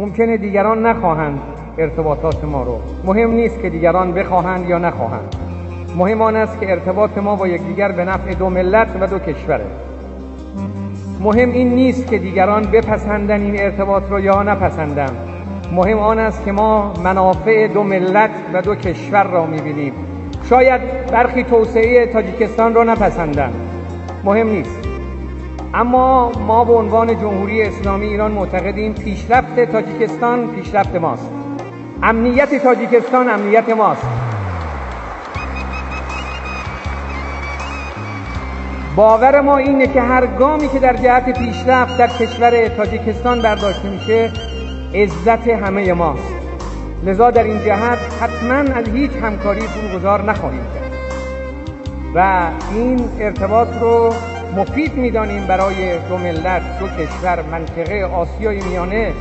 ممکنه دیگران نخواهند ارتباطات ما رو، مهم نیست که دیگران بخواهند یا نخواهند، مهم آن است که ارتباط ما با یکدیگر به نفع دو ملت و دو کشوره. مهم این نیست که دیگران بپسندن این ارتباط رو یا نپسندن، مهم آن است که ما منافع دو ملت و دو کشور را می‌بینیم. شاید برخی توسعه تاجیکستان را نپسندن، مهم نیست، اما ما به عنوان جمهوری اسلامی ایران معتقدیم پیشرفت تاجیکستان پیشرفت ماست، امنیت تاجیکستان امنیت ماست. باور ما اینه که هر گامی که در جهت پیشرفت در کشور تاجیکستان برداشته میشه عزت همه ماست. لذا در این جهت حتما از هیچ همکاری فروگذار نخواهیم کرد و این ارتباط رو مفید میدانیم برای دو ملت، دو کشور، منطقه آسیای میانه.